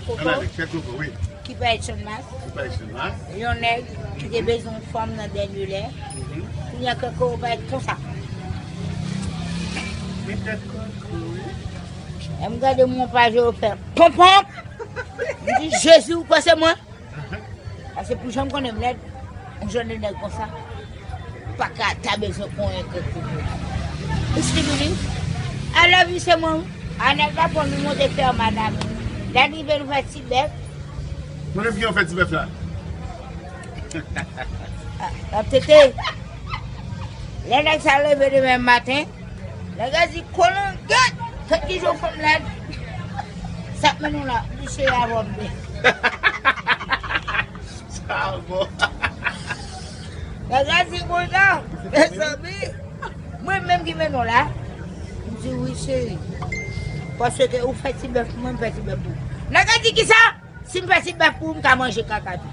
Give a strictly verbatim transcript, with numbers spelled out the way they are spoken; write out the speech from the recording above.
Koko, ann ale, tèt koko, wi. Ki parèt Channmas. Ki parèt Channmas. Yon nèg ki te bezwen yon fanm nan dènye lè. Mhm. Kounye a koko parèt konsa. Men tèt koko, wi. E m gade mwen pa je yo fè ponpon. M di, Jezi, ou kwè se mwen? Paske pou jan m konnen m lèd, yon jèn nèg konsa, ou pa ka ta bezwen konyen kèk koko. Ou stimili? I love you, se mwen, wi. A nèg la pran nou monte fè madam. Lè n rive nou fè ti bèf. Mwen menm ki yon fè ti bèf la. A, ap tete. Lè nèg sa leve demen maten, nèg la di, kolongèt, gad kijan fanm lèd. Sa k mennen w la, li cheri avè w. Sa bon. Nèg la di konsa, mezanmi, mwen menm ki mennen w la. M di wi cheri. Paske ou fè ti bèf pou mwen, m fè ti bèf pou ou. Nèg la di kisa? Si m fè ti bèf pou ou, m ka manje kaka tou.